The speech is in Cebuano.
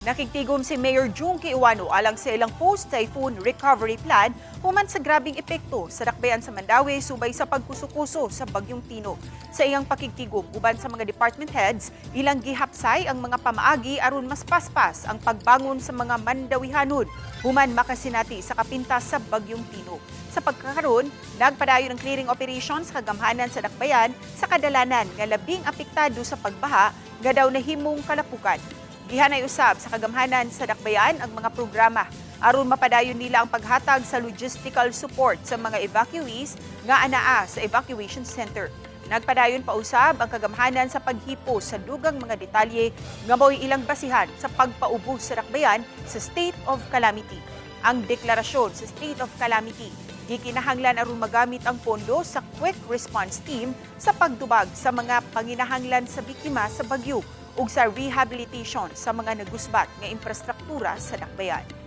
Nakigtigom si Mayor Jonkie Ouano alang sa ilang post-typhoon recovery plan human sa grabing epekto sa dakbayan sa Mandaue subay sa pagkuso-kuso sa Bagyong Tino. Sa iyang pakigtigom uban sa mga department heads, ilang gihapsay ang mga pamaagi aron mas paspas ang pagbangon sa mga Mandawihanon human makasinati sa kapintas sa Bagyong Tino. Sa pagkakaron, nagpadayon ang clearing operations sa kagamhanan sa dakbayan sa kadalanan nga labing apektado sa pagbaha nga daw nahimong kalapukan. Gihanay usab sa kagamhanan sa dakbayan ang mga programa aron mapadayon nila ang paghatag sa logistical support sa mga evacuees nga anaa sa evacuation center. Nagpadayon pa usab ang kagamhanan sa paghipo sa dugang mga detalye nga mao'y ilang basihan sa pagpaubos sa dakbayan sa state of calamity. Ang deklarasyon sa state of calamity gikinahanglan aron magamit ang pondo sa Quick Response Team sa pagdubag sa mga panginahanglan sa biktima sa bagyo ug sa rehabilitation sa mga nagusbat nga infrastruktura sa dakbayan.